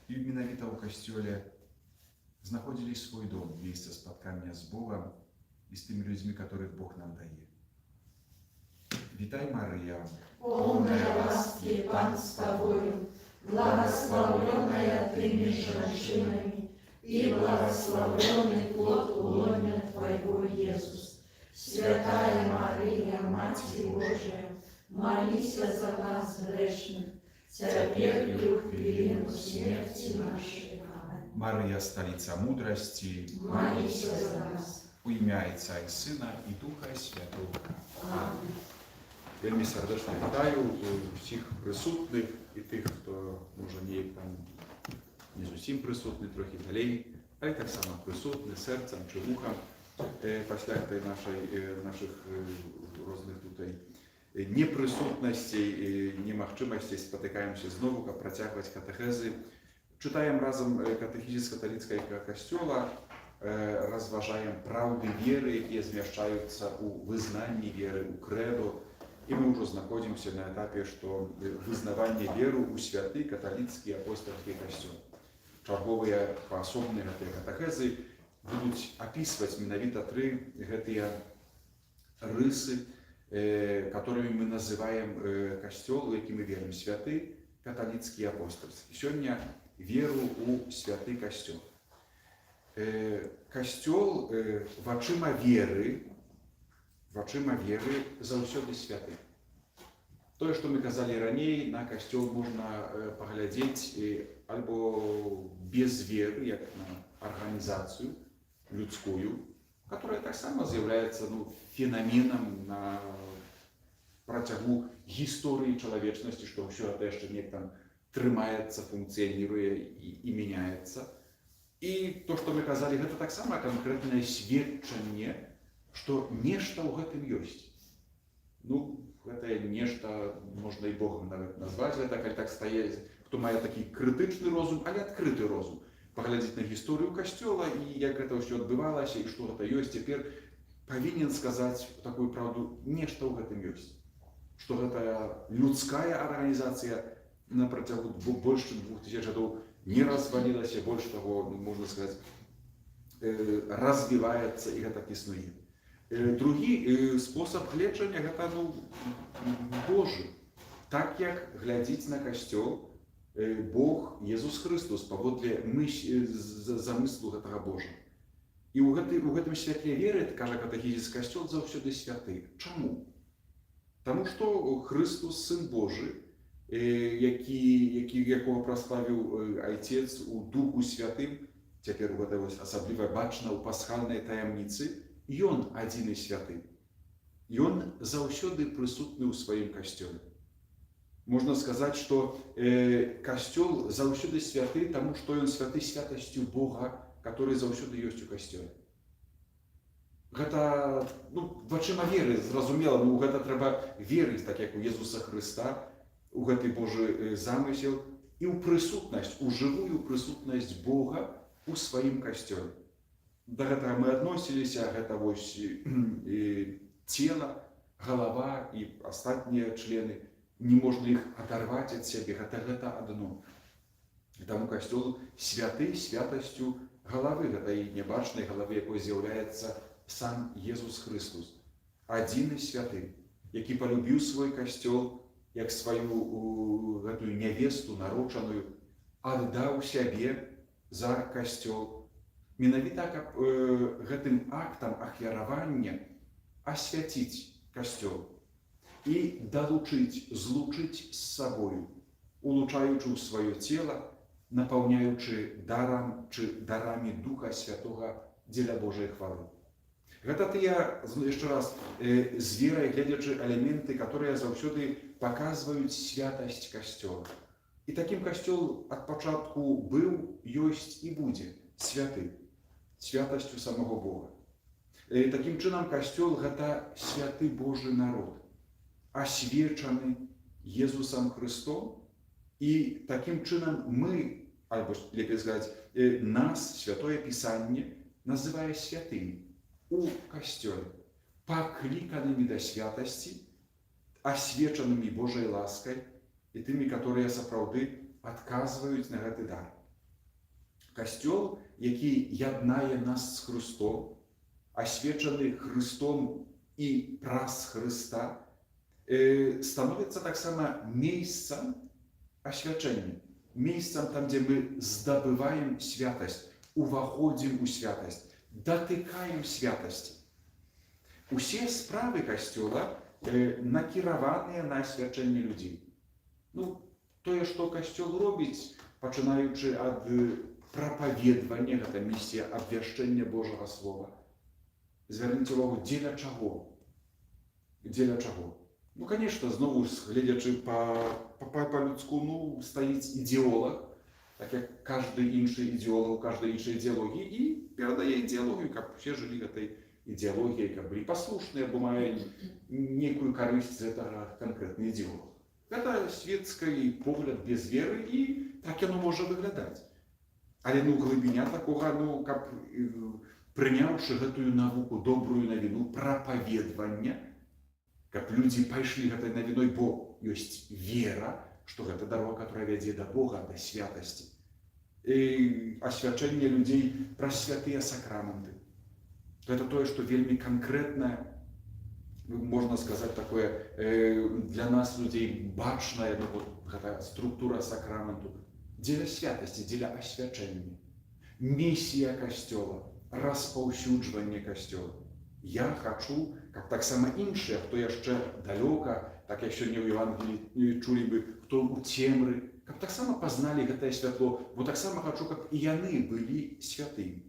І менавіта ў касцёле знаходзілі свой дом, месца спаткання з Богам і з тымі людзьмі, которых Бог нам дае. Вітай, Марыя, Поўная ласкі, Пан з табою, благаслаўлёная ты між жанчынамі, і благаслаўлёны плод улоння Твайго, Езус. Святая Марыя, Маці Божая, маліся за нас, грэшных, цяпер і ў хвіліну смерці нашай. Амэн. Марыя, сталіца мудрасці, Маліся за нас. У імя Айца і Сына, і Духа Святога. Амэн. Вельмі сардэчна вітаю ўсіх прысутных і тых, хто, можа, неяк там не зусім прысутны, трохі далей, але таксама прысутны сэрцам ці вухам пасля гэтай нашых розных tutaj непрысутнасцей, немагчымасцей спатыкаемся знову, каб працягваць катэхезы. Чытаем разам катэхізіс каталіцкага касцёла, разважаем праўды веры, якія змяшчаюцца ў вызнанні веры, у крэдо. І мы ўжо знаходзімся на этапе, што вызнаванне веру ў святы каталіцкі апостальскі касцёл. Чарговыя паасобныя гэтыя катэхезы будуць апісваць менавіта тры гэтыя рысы, которыми мы называем касцёл, у які мы верым: святы, каталіцкі, апостальскі. Сёння веру ў святы касцёл. Касцёл вачыма веры заўсёды святы. Тое, што мы казалі раней, на касцёл можна паглядзець альбо без веры, як на арганізацыю людскую, которая таксама з'яўляецца, ну, фенаменам на працягу гісторыі чалавечнасці, што ўсё гэта яшчэ неяк там трымаецца, функцыяніруе і мяняецца. І то, што мы казалі, гэта таксама канкрэтнае сведчанне, што нешта ў гэтым ёсць. Ну, гэтае нешта можна і Богам нават назваць, гэта калі так стае, хто мае такі крытычны розум, але адкрыты розум, паглядзець на гісторыю касцёла і як гэта ўсё адбывалася і што гэта ёсць цяпер, павінен сказаць такую праўду: нешта ў гэтым ёсць. Што гэтая людская арганізацыя на працягу больш чым 2000 гадоў не развалілася, больш таго, ну, можна сказаць, развіваецца і гэтак існуе. Другі спосаб гледжання — гэта, ну, Божы. Так як глядзіць на касцёл Бог Езус Хрыстус паводле замыслу гэтага Божага. І ў гэтым святле веры, кажа катэхізіс, касцёл заўсёды святы. Чаму? Таму што Хрыстус, Сын Божы, якога праславіў Айцец у Духу Святым, цяпер гэта вось асабліва бачна ў пасхальнай таямніцы, ён адзіны святы. Ён заўсёды прысутны ў сваім касцёле. Можна сказаць, што касцёл заўсёды святы, таму што ён святы святасцю Бога, который заўсёды ёсць у касцёле. Гэта, ну, вачыма веры зразумела, ну, гэта трэба верыць, так як у Езуса Хрыста, у гэты Божы замысел і ў прысутнасць, у жывую прысутнасць Бога у сваім касцёле. Да гэтага мы адносіліся, гэта вось цела, галава і астатнія члены, не можна іх адарваць ад сябе, гэта адно. І таму касцёл святы святасцю галавы, гэтай нябачнай галавы, якой з'яўляецца сам Езус Хрыстус, адзіны святы, які палюбіў свой касцёл як сваю гэтую нявесту нарочаную, аддаў сябе за касцёл. Менавіта каб гэтым актам ахвяравання асвяціць касцёл і далучыць, злучыць з сабою, улучаючы ў сваё цела, напаўняючы дарам чы дарамі Духа Святога дзеля Божай хвалы. Гэта тыя, яшчэ раз, з верай гледзячы, элементы, которые заўсёды паказваюць святасць касцёла. І такім касцёл ад пачатку быў, ёсць і будзе святы, святасцю самого Бога. Такім чынам, касцёл — гэта святы Божы народ, асвечаны Езусам Хрыстом, і такім чынам мы, альбо лепей сказаць, нас Святое Пісанне называе святымі у касцёле, пакліканымі да святасці, асвечанымі Божай ласкай і тымі, которые сапраўды адказваюць на гэты дар. Касцёл, які яднае нас з Хрыстом, асвечаны Хрыстом і праз Хрыста, становіцца таксама месцам асвячэння, месцам там, дзе мы здабываем святасць, уваходзім у святасць, датыкаем святасці. Усе справы касцёла накіраваныя на асвячэнне людзей. Ну, тое, што касцёл робіць, пачынаючы ад прапаведвання, гэта місія абвяшчэння Божага Слова. Звярніце увагу, дзеля чаго? Дзеля чаго? Ну, конечно, зноў ж, гледзячы па-людску, ну, стаіць ідэолаг, так як каждый іншы ідэолаг у каждой іншай ідэалогіі, і перадае ідэалогію, каб усе жылі гэтай ідэалогіяй, каб былі паслушныя, бо мае нейкую карысць з гэтага канкрэтны ідэолог. Гэта светскі погляд без веры, і так яно можа выглядаць. Але, ну, глыбіня такога, ну, каб прыняўшы гэтую навуку, добрую навіну прапаведвання, каб людзі пайшлі гэтай навіной, бо ёсць вера, што гэта дарога, которая вядзе да Бога, да святасці. І асвячэнне людзей праз святыя сакраменты. Гэта тое, што вельмі канкрэтнае, можна сказаць, такое для нас, людзей, бачнае, ну, вот, гэта структура сакраменту, дзеля святасці, дзеля асвячэння. Місія касцёла, распаўсюджванне касцёла. Я хачу, каб таксама іншыя, хто яшчэ далёка, так як сёння ў Евангелі чулі бы, хто ў цемры, каб таксама пазналі гэтае святло, бо таксама хачу, каб і яны былі святымі.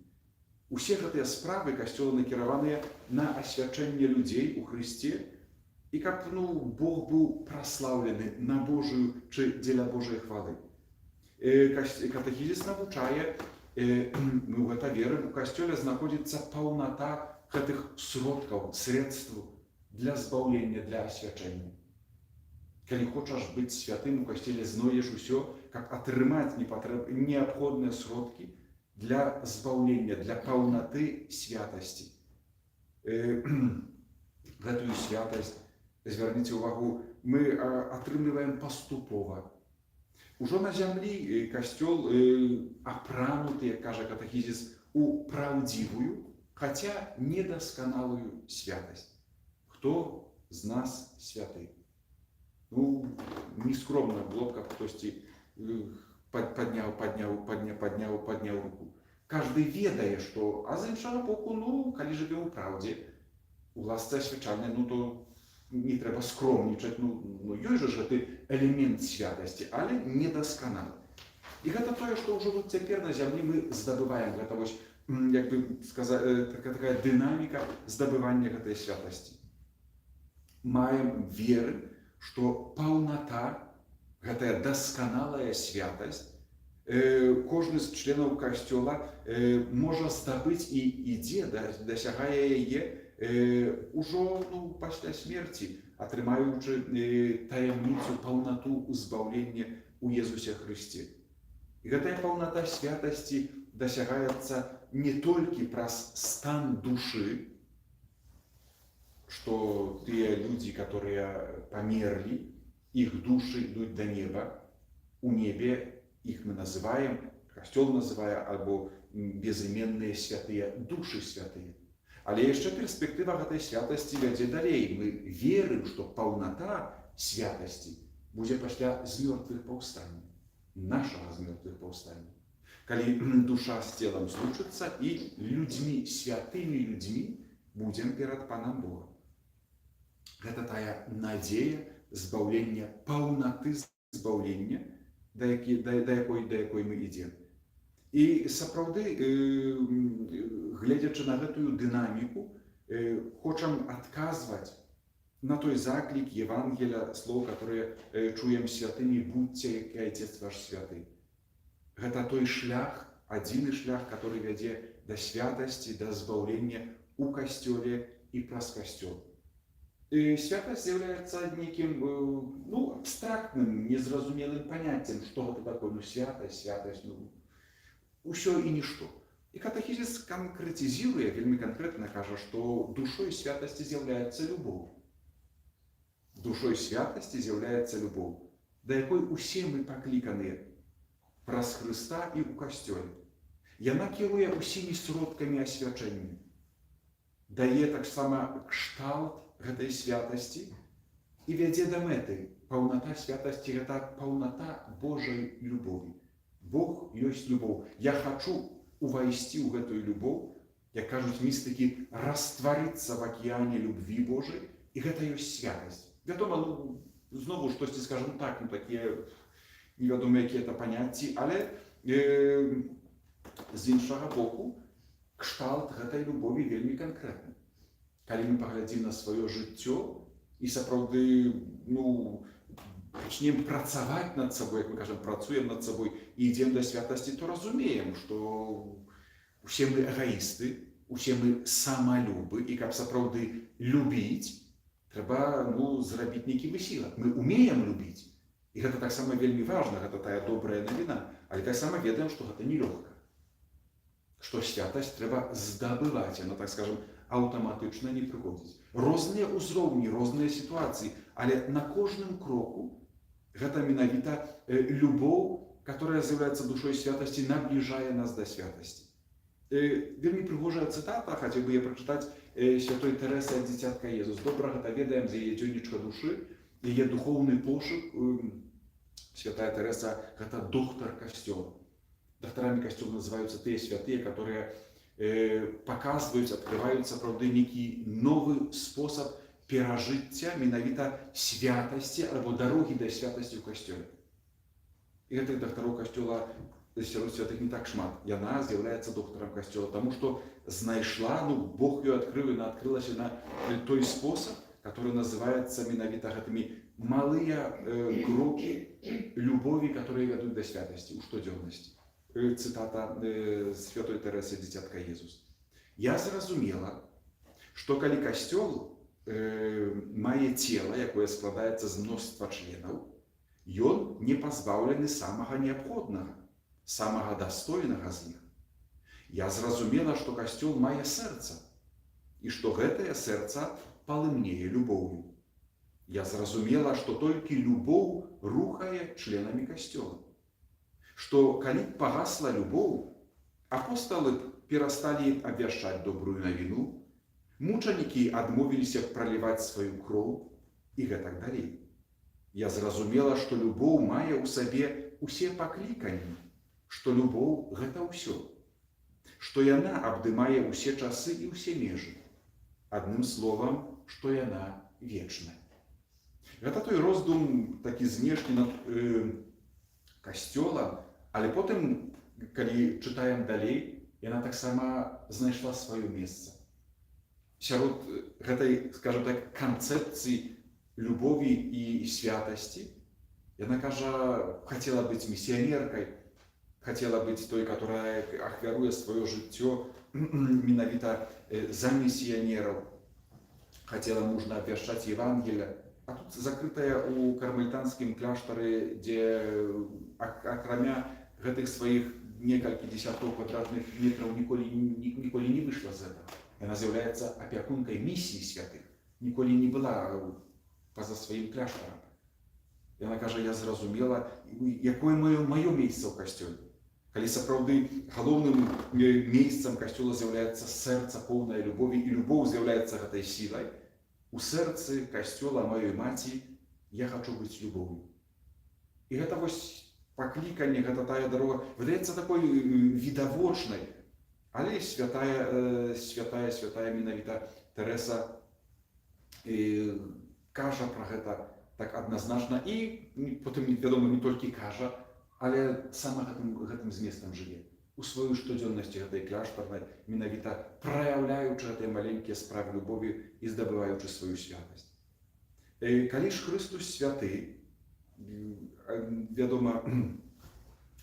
Усе гэтыя справы касцёла накіраваныя на асвячэнне людзей у Хрысце і каб, ну, Бог быў праслаўлены на Божую чы дзеля Божай хвалы. Катэхізіс навучае, мы ў гэта верым, у касцёле знаходзіцца паўната гэтых сродкаў, средств для збаўлення, для асвячэння. Калі хочаш быць святым, у касцеле знойдзеш усё, каб атрымаць неабходныя сродкі для збаўлення, для паўнаты святасці. Гэтую святасць, звярніце ўвагу, мы атрымліваем паступова. Ужо на зямлі касцёл апрануты, як кажа катэхізіс, у праўдзівую, хаця недасканалую святасць. Хто з нас святы? Ну, нескромна было б, каб хтосьці падняў руку. Каждый ведае, што, а з іншага боку, ну, калі жывем у праўдзе, у ласцы асвячальнай, ну, то не трэба скромнічаць, ну ёсць жа ж гэты элемент святасці, але недасканалы. І гэта тое, што ўжо тут цяпер на зямлі мы здабываем, гэта вось, як бы сказаць, такая дынаміка здабывання гэтай святасці. Маем веры, што паўната, гэтая дасканалая святасць, кожны з членаў касцёла можа здабыць і ідзе, дасягае яе ўжо, ну, пасля смерці, атрымаючы таямніцу, паўнату збаўлення ў Езусе Хрысце. І гэтая паўната святасці дасягаецца не толькі праз стан душы, што тыя людзі, которые памерлі, іх душы ідуць да неба, у небе іх мы называем, касцёл называе, альбо безыменныя святыя, душы святыя. Але яшчэ перспектыва гэтай святасці вядзе далей. Мы верым, што паўната святасці будзе пасля з мёртвых паўстання, нашага з мёртвых паўстання. Калі душа з целам злучыцца і людзьмі, святымі людзьмі будзем перад Панам Богам. Гэта тая надзея збаўлення, паўнаты збаўлення, да якой мы ідзем. І сапраўды, гледзячы на гэтую дынаміку, хочам адказваць на той заклік Евангеля, слоў, которые чуем: «Святымі будьце, як і Айцец ваш святы». Гэта той шлях, адзіны шлях, который вядзе да святасці, да збаўлення у касцёле і праз касцёл. І святасць з'яўляецца нейкім ну, абстрактным, незразумелым паняццем, што гэта такое, ну, святасць, святасць, ну, ўсё і нішто. І катэхізіс канкрэтызіруе, вельмі канкрэтна кажа, што душой святасці з'яўляецца любоў. Душой святасці з'яўляецца любоў, да якой усе мы пакліканыя праз Хрыста і ў касцёле. Яна кіруе ўсімі сродкамі асвячэння, дае таксама кшталт гэтай святасці і вядзе да мэты. Паўната святасці — гэта паўната Божай любові. Бог ёсць любоў. Я хачу увайсці ў гэтую любоў, як кажуць містыкі, растварыцца в океане любви Божай, і гэта ёсць святасць. Вядома, ну, знову штосьці скажем так, ну, такія невядома якія это паняцці, але з іншага боку, кшталт гэтай любові вельмі канкрэтны. Калі мы паглядзім на сваё жыццё і сапраўды, ну, пачнем працаваць над сабой, як мы кажам, працуем над сабой і ідзем да святасці, то разумеем, што усе мы эгоісты, усе мы самалюбы, і каб сапраўды любіць, трэба, ну, зрабіць нейкі высілак. Мы умеем любіць. І гэта таксама вельмі важна, гэта тая добрая навіна, але таксама ведаем, што гэта нелёгка. Што святасць трэба здабываць, яна, так скажем, аўтаматычна не прыходзіць. Розныя ўзроўні, розныя сітуацыі, але на кожным кроку гэта менавіта любоў, которая з'яўляецца душой святасці, набліжае нас да святасці. Вельмі прыгожая цытата, хацеў бы я прачытаць, святой Тэрэсы ад дзіцятка Езус. Добра гэта ведаем з яе дзённічка душы, яе духоўны пошук. Святая Тэрэса — гэта доктар касцёла. Дактарамі касцёла называюцца тыя святыя, которые паказваюць, адкрываюць сапраўды нейкі новы спосаб перажыцця менавіта святасці альбо дарогі да святасці ў касцёле. І гэтых дактароў касцёла сярод святых не так шмат. Яна з'яўляецца доктарам касцёла, таму што знайшла, ну, Бог ёй адкрыў, яна адкрылася на той спосаб, который называется менавіта гэтымі малыя крокі любові, которые вядуць да святасці ў штодзённасці. Цытата святой Тэрэсы дзіцятка Езус. «Я зразумела, што калі касцёл мае цела, якое складаецца з мноства членаў, ён не пазбаўлены самага неабходнага, самага дастойнага з іх. Я зразумела, што касцёл мае сэрца і што гэтае сэрца палымнее любоўю. Я зразумела, што толькі любоў рухае членамі касцёла. Што калі б пагасла любоў, апосталы б перасталі абвяшчаць добрую навіну, мучанікі адмовіліся б праліваць сваю кроў і гэтак далей. Я зразумела, што любоў мае ў сабе усе пакліканні, што любоў — гэта ўсё, што яна абдымае ўсе часы і ўсе межы. Адным словам, што яна вечная». Гэта той роздум такі знешні над касцёлам, але потым, калі чытаем далей, яна таксама знайшла сваё месца сярод гэтай, скажем так, канцэпцыі любові і святасці. Яна кажа, хацела быць місіянеркай, хацела быць той, которая ахвяруе сваё жыццё менавіта за місіянераў, хацела мужна абвяшчаць Евангелля. А тут закрытая ў кармелітанскім кляштары, дзе акрамя гэтых сваіх некалькі десяткаў квадратных метраў ніколі не выйшла з этого. Яна з'яўляецца апякункай місіі святых, ніколі не была па-за сваім кляштарам. Яна кажа: «Я зразумела, якое маё месца ў касцёле. Калі сапраўды галоўным месцам касцёла з'яўляецца сэрца, поўнае любові, і любоў з'яўляецца гэтай сілай, у сэрцы касцёла маёй маці я хачу быць любоўю». І гэта вось пакліканне, гэта тая дарога, выдаецца такой відавочнай, але святая менавіта Тэрэса кажа пра гэта так адназначна і потым, вядома, не толькі кажа, але сама гэтым зместам жыве у сваёй штодзённасці гэтай кляштарнай, менавіта праяўляючы гэтыя маленькія справы любові і здабываючы сваю святасць. Калі ж Хрыстус святы, вядома,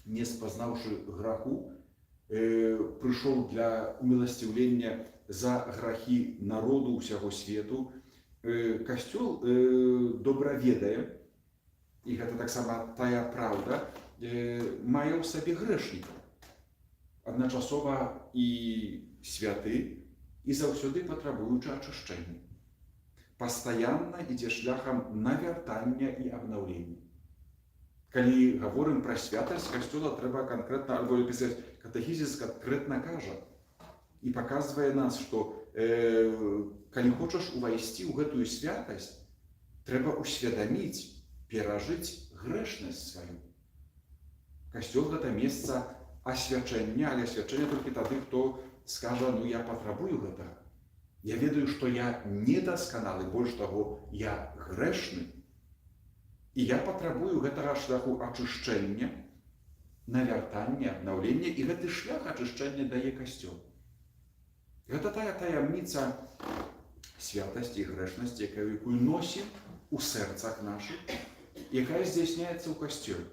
не спазнаўшы граху, прыйшоў для уміласціўлення за грахі народу ўсяго свету, касцёл добра ведае, і гэта таксама тая праўда, мае ў сабе грэшнікаў. Адначасова і святы, і заўсёды патрабуючы ачышчэння. Пастаянна ідзе шляхам навяртання і абнаўлення. Калі гаворым пра святасць касцёла, трэба канкрэтна, альбо лепей сказаць, катэхізіс канкрэтна кажа і паказвае нас, што калі хочаш увайсці ў гэтую святасць, трэба ўсвядаміць, перажыць грэшнасць сваю. Касцёл — гэта месца асвячэння, але асвячэнне толькі тады, хто скажа: «Ну, я патрабую гэтага. Я ведаю, што я недасканалы, больш таго, я грэшны. І я патрабую гэтага шляху ачышчэння, навяртання, абнаўлення», і гэты шлях ачышчэння дае касцёл. Гэта тая таямніца святасці і грэшнасці, якую носім у сэрцах нашых, якая здзяйсняецца ў касцёле.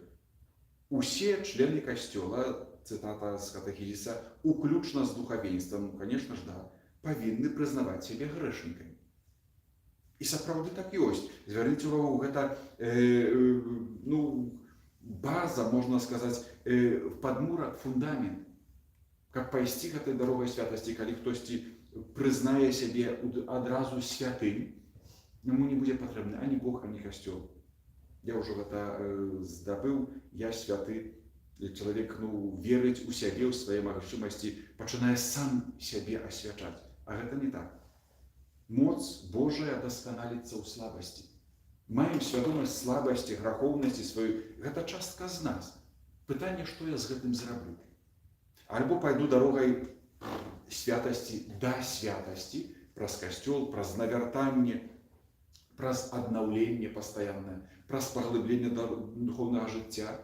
Усе члены касцёла, цытата з катэхізіса, уключна з духавенствам, ну, конечно ж, да, павінны прызнаваць сябе грэшнікамі. І сапраўды так ёсць. Звярніце увагу, гэта ну, база, можна сказаць, падмурак, фундамент. Каб пайсці гэтай дарогай святасці, калі хтосьці прызнае сябе адразу святым, яму не будзе патрэбны ані Бог, ані касцёл. «Я ўжо гэта здабыў, я святы». Чалавек, ну, верыць у сябе, ў свае магчымасці, пачынае сам сябе асвячаць. А гэта не так. Моц Божая дасканаліцца ў слабасці. Маем свядомасць слабасці, грахоўнасці сваю. Гэта частка з нас. Пытанне, што я з гэтым зраблю. Альбо пайду дарогай святасці да святасці, праз касцёл, праз навяртанне, праз аднаўленне пастаяннае, праз паглыбленне духоўнага жыцця.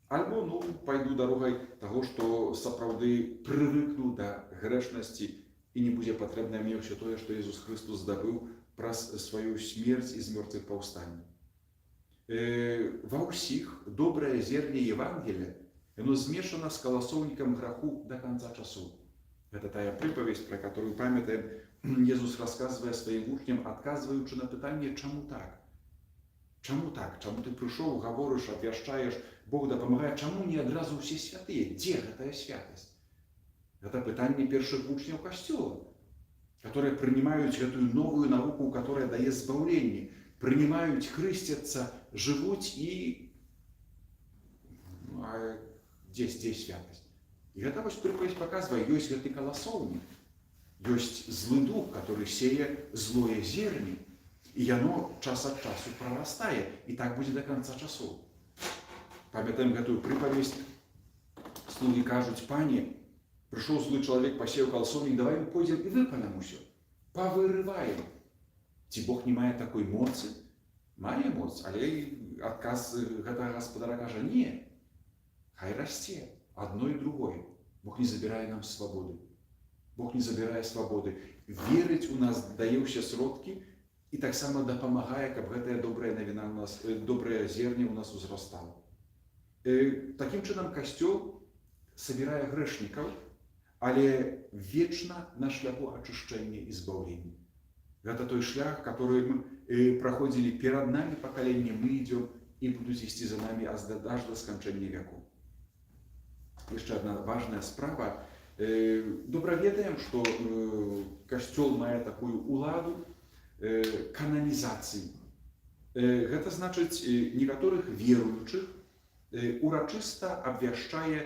Альбо, ну, пайду дарогай таго, што сапраўды прывыкну да грэшнасці і не будзе патрэбна мне ўсё тое, што Езус Хрыстус здабыў праз сваю смерць і з мёртвых паўстанне. Ва ўсіх добрае зерне Евангелія, яно змешана з каласоўнікам граху да канца часу. Гэта тая прыпавесць, пра которую, памятаем, Езус расказвае сваім вучням, адказваючы на пытанне, чаму так? Чаму так? Чаму ты прыйшоў, гаворыш, абвяшчаеш, Бог дапамагае, чаму не адразу ўсе святыя? Дзе гэтая святасць? Гэта пытанне першых вучняў касцёла, которые прынимаюць гэтую новую навуку, которая дае збаўленне, прынимаюць, хрысцяцца, жывуць і, ну, а дзе святасць? І гэта вось прыпавесць паказвае: ёсць гэты каласоўнік, ёсць злы дух, который сее злое зерне, і яно час ад часу прарастае, і так будзе да канца часоў. Памятаем гэтую прыпавесць, слугі кажуць: «Пане, прыйшоў злы чалавек, пасеяў каласоўнік, давай мы пойдзем і выпалім усё, павырываем». Ці Бог не мае такой моцы? Мае моц, але адказ гэтага гаспадара кажа: «Не, хай расце адно і другое». Бог не забірае нам свабоды. Бог не забірае свабоды. Верыць у нас, дае ўсе сродкі і таксама дапамагае, каб гэтая добрая навіна у нас, добрае зерне ў нас узрастала. Такім чынам касцёл сабірае грэшнікаў, але вечна на шляху ачышчэння і збаўлення. Гэта той шлях, который мы праходзілі перад намі пакаленне, мы ідзём і будуць ісці за намі аж да сканчэння вякоў. Яшчэ одна важная справа. Добра ведаем, што касцёл мае такую уладу кананізацыі. Гэта значыць, некаторых веруючых урачыста абвяшчае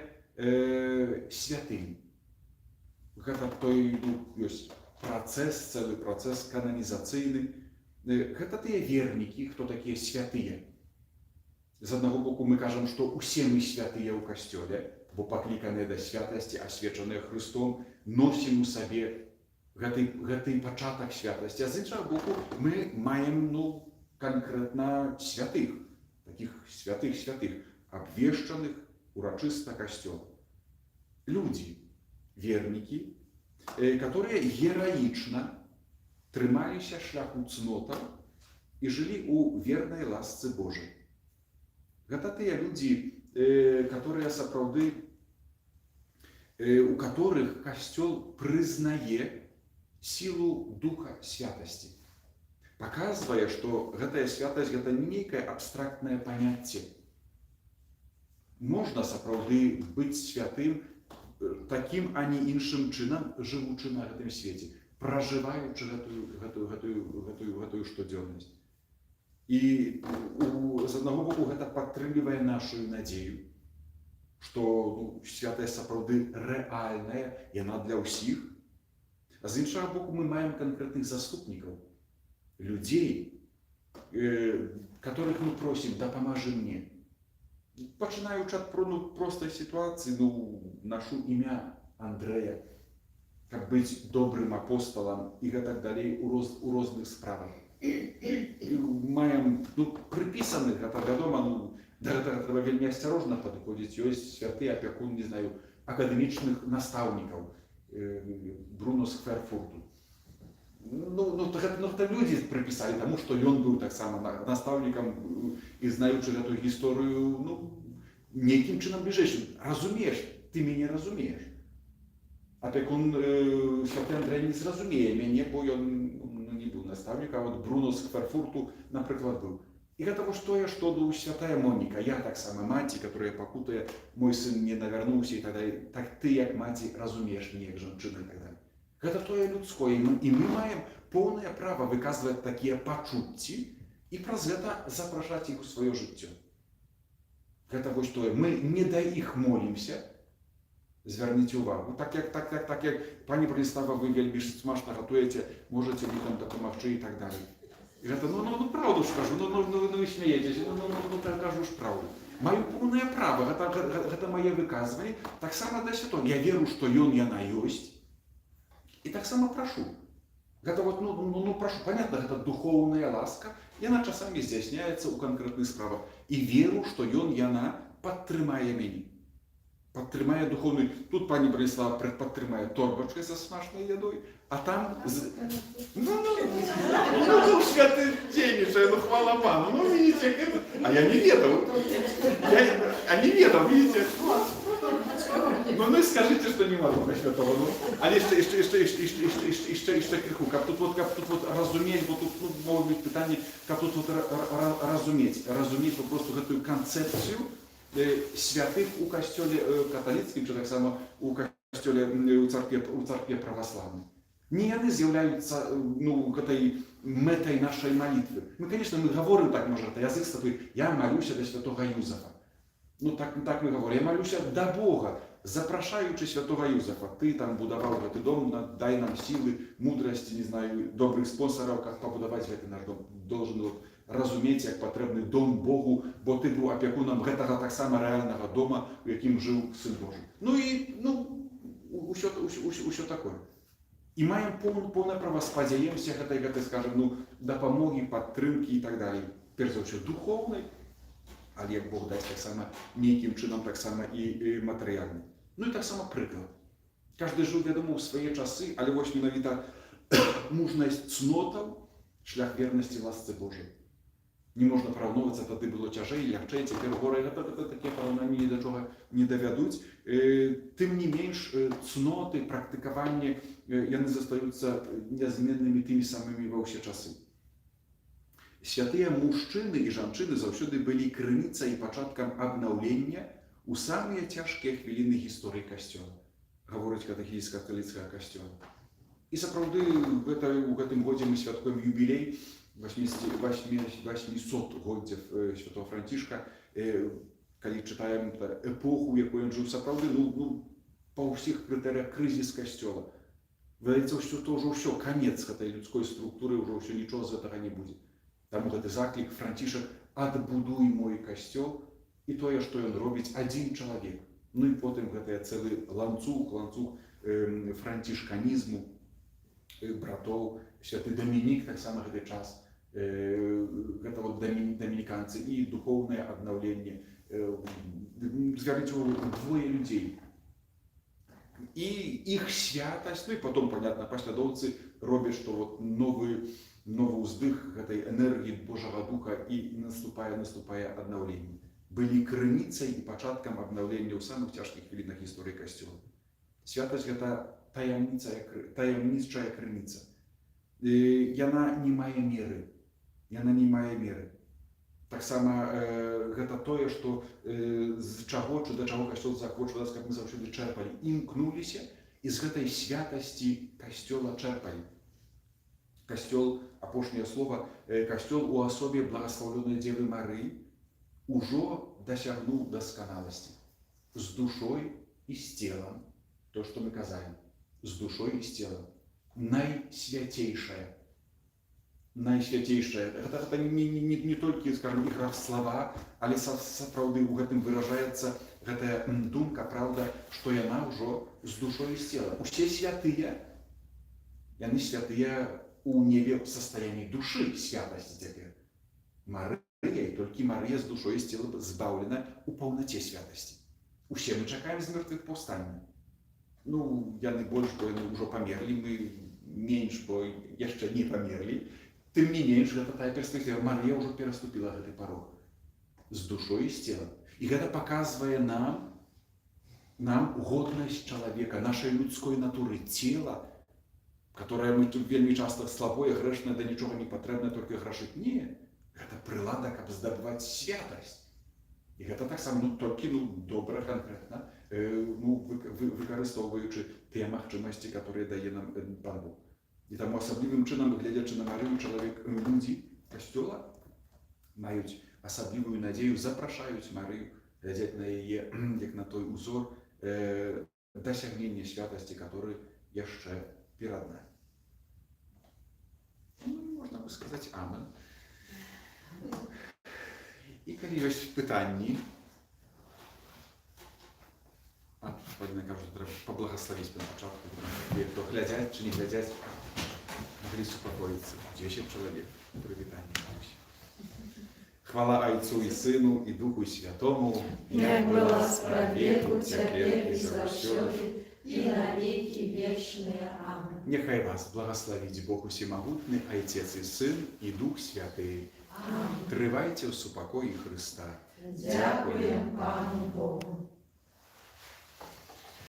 святымі. Гэта той, ну, ёсць працэс, цэлы працэс кананізацыйны. Гэта тыя вернікі, хто такія святыя. З аднаго боку, мы кажам, што ўсе мы святыя ў касцёле, бо пакліканыя да святасці, асвечаныя Хрыстом, носім у сабе гэты пачатак святасці. А з іншага боку, мы маем, ну, канкрэтна святых, такіх святых святых, абвешчаных урачыста касцёлам. Людзі, вернікі, которые гераічна трымаліся шляху цнотаў і жылі ў вернай ласцы Божай. Гэта тыя людзі, которые сапраўды, у которых касцёл прызнае сілу духа святасці. Паказвае, што гэтая святасць — гэта не нейкае абстрактнае паняцце. Можна сапраўды быць святым такім, а не іншым чынам, жывучы на гэтым свеце, пражываючы гэтую штодзённасць. І з аднаго боку гэта падтрымлівае нашу надзею, што, ну, святасць сапраўды рэальная, яна для ўсіх. А з іншага боку, мы маем канкрэтных заступнікаў, людзей, которых мы просім: «Дапамажы мне». Пачынаючы ад ну, простай сітуацыі, ну, нашу імя Андрэя, каб быць добрым апосталам і гэтак далей у розных справах. І маем, ну, прыпісаных, гэта вядома, ну, да гэтага трэба вельмі асцярожна падыходзіць. Ёсць святы апякун, не знаю, акадэмічных настаўнікаў, Бруно з Кверфурту. Ну, гэта людзі прыпісалі, таму што ён быў таксама настаўнікам і, знаючы гэтую гісторыю, ну, нейкім чынам бліжэйшым. Разумееш, ты мяне разумееш. Апякун святы Андрэй не зразумее мяне, бо ён, ну, не быў настаўнік, а вот Бруно з Кверфурту, напрыклад, быў. І гэта вось тое, што, ну, святая Моніка, я таксама маці, которая пакутуе, мой сын не навярнуўся і так далей. Так ты, як маці, разумееш мяне, як жанчына, і так далее. Гэта тое людское, і мы маем поўнае права выказваць такія пачуцці і праз гэта запрашаць іх у сваё жыццё. Гэта вось тое. Мы не да іх молімся, звярніце увагу. Так як пані Браніслава, вы вельмі ж смачна гатуеце, можаце мне там дапамагчы і так далей. І гэта, ну, праўду ж кажу, ну, вы смяецеся, ну, так кажу ж праўду. Маю поўнае права, гэта мае выказванне, таксама да святого. Я веру, што ён, яна ёсць, і таксама прашу. Гэта вот, ну, прашу, понятно, гэта духоўная ласка, яна часамі здзяйсняецца ў канкрэтных справах. І веру, што ён, яна падтрымае мяне. Падтрымае духоўны. Тут пані Браніслава падтрымае торбачкай са смачнай ядой, а там ну, святы дзейнічае, ну, хвала Пану, ну, видите, это. А я не ведаў. Я не ведаў, видите. Ну и скажите, что не Духа Святого. Ну, але яшчэ крыху, каб тут вот разумець, бо тут, ну, могуць быць пытанні, каб тут вот разумець попросту гэтую канцэпцыю святых у касцёле каталіцкім, ці таксама у касцёле, у царкве праваслаўнай. Не яны з'яўляюцца, ну, гэтай мэтай нашай малітвы. Мы, конечно, мы гаворым так, можа, это язык стопы, я малюся да святога Юзафа. Ну так мы гаворым, я малюся да Бога, запрашаючы святога Юзафа. Ты там будаваў гэты дом, дай нам сілы, мудрасці, не знаю, добрых спонсораў, как пабудаваць гэты наш дом. Должен вот разумець, як патрэбны дом Богу, бо ты быў апякунам гэтага таксама рэальнага дома, у якім жыў Сын Божы. Ну і, ну, ўсё такое. І маем поўнае права, спадзяемся гэтай, скажем, ну, дапамогі, падтрымкі і так далей. Перш за ўсё духоўнай, але як Бог дасць, таксама нейкім чынам таксама і матэрыяльнай. Ну і таксама прыклад. Каждый жыў, вядома, ў свае часы, але вось менавіта мужнасць цнотаў, шлях вернасці ласцы Божай. Не можна параўноўвацца, тады было цяжэй, лягчэй, цяпер горай, гэта такія параўнанні ні да чога не давядуць. Тым не менш, цноты, практыкаванне, яны застаюцца нязменнымі, тымі самымі ва ўсе часы. Святыя мужчыны і жанчыны заўсёды былі крыніцай і пачаткам абнаўлення ў самыя цяжкія хвіліны гісторыі касцёла, гаворыць катэхізіс каталіцкага касцёла. І сапраўды гэта, у гэтым годзе мы святкуем юбілей 800 годдзяў святого Францішка. Калі чытаем эпоху, у якой ён жыў, сапраўды, ну, па ўсіх крытэрыях крызіс касцёла. Выдаецца, ўсё то ўжо ўсё, канец гэтай людской структуры, ўжо ўсё, нічога з гэтага не будзе. Таму гэты заклік: «Францішак, адбудуй мой касцёл», і тое, што ён робіць, адзін чалавек. Ну і потым гэтыя цэлы ланцуг францішканізму, братоў, святы Дамінік таксама гэты час, гэта вот дамініканцы і духоўнае аднаўленне. Звярніце увагу, двое людзей. І іх святасць, ну і потом, понятно, паслядоўцы робяць, што вот новы ўздых гэтай энергіі Божага Духа, і наступае аднаўленне. Былі крыніцай і пачаткам абнаўлення ў самых цяжкіх хвілінах гісторыі касцёла. Святасць — гэта таямніца, таямнічая крыніца. Яна не мае меры. Яна не мае меры. Таксама гэта тое, што з чаго ці да чаго касцёл заахвочвае нас, каб мы заўсёды чэрпалі, імкнуліся і з гэтай святасці касцёла чэрпалі. Касцёл, апошняе слова, Касцёл у асобе благаслаўлёнай Дзевы Марыі ўжо дасягнуў дасканаласці з душой і з целам, то, што мы казалі, з душой і з целам. Найсвяцейшая. Найсвяцейшая. Гэта не толькі, скажем, игра в слова, але сапраўды ў гэтым выражаецца гэтая думка, праўда, што яна ўжо з душой і з целам. Усе святыя, яны святыя у небе в состоянии душы, святасці цяпер. Марыя, і толькі Марыя з душой і з целам збаўлена у паўнаце святасці. Усе мы чакаем з мёртвых паўстання. Ну, яны больш, бо яны ўжо памерлі, мы менш, бо яшчэ не памерлі. Тым не менш, гэта тая перспектыва. Марыя ўжо пераступіла гэты парог з душой і з целам. І гэта паказвае нам годнасць чалавека, нашай людской натуры, цела, которое мы тут вельмі часта слабое, грэшнае, да нічога не патрэбна, толькі грашыць. Не, гэта прылада, каб здабываць святасць. І гэта таксама, ну, толькі, ну, добра, канкрэтна, ну, выкарыстоўваючы тыя магчымасці, которые дае нам Пан Бог. І таму асаблівым чынам, гледзячы на Марыю, чалавек, людзі касцёла маюць асаблівую надзею, запрашаюць Марыю, глядзяць на яе як на той узор дасягнення святасці, который яшчэ перад нами. Ну, і можна бы сказаць амен. І калі ёсць пытанні, а, Паліна кажа, трэба паблагаславіць на пачатку, тыя, хто глядзяць ці не глядзяць, маглі супакоіцца. 10 чалавек. Прывітанне вам усім. Хвала Айцу і Сыну, і Духу Святому, Як была спрадвеку, цяпер і заўсёды, і на векі вечныя. Амэн. Няхай вас благаславіць Бог усемагутны, Айцец і Сын, і Дух Святы. Амэн. Трывайце ў супакоі Хрыста. Дзякуем Пану Богу.